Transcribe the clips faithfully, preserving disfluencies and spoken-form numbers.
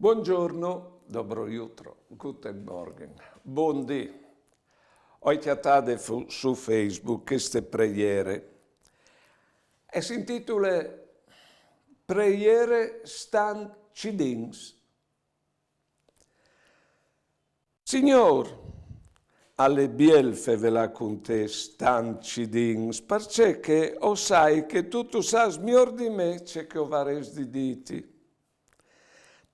Buongiorno, dobro jutro, guten Morgen, bundì. Ho cjatade fu- su Facebook cheste preiere. E si intitule Preiere stant cidins. Signôr, al è biel fevelâ cun te stant cidins, parcè che o sai che tu tu sâs miôr di me ce che o varès di dîti.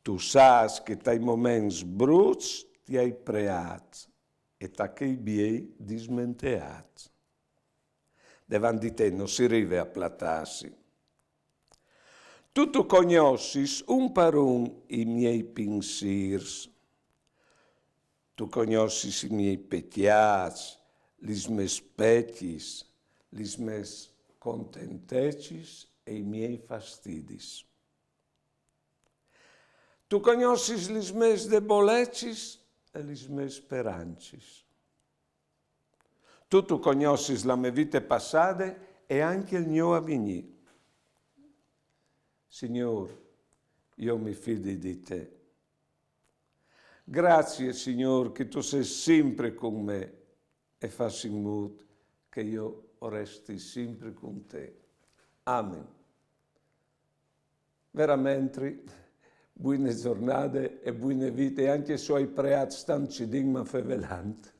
Tu sâs che tai moments bruts ti ai preât e ta chei biei dismenteât. Devant di te no si rive a platâsi. Tu tu cognossis un par un i miei pinsîrs. Tu cognossis i miei pecjâts, lis mês pecjis, lis mês contentecis e i miei fastidis. Tu cognossis lis mês debolecis e lis mês sperancis. Tu tu cognossis la mê vite passade e ancje il gno avignî. Signôr, jo mi fidi di te. Graciis, Signôr, che tu sês simpri cun me e fâs in mût che jo o resti simpri cun te. Amen. Veramentri, buine zornade e buine vite, ancje se o ai preât stant cidin ma fevelant.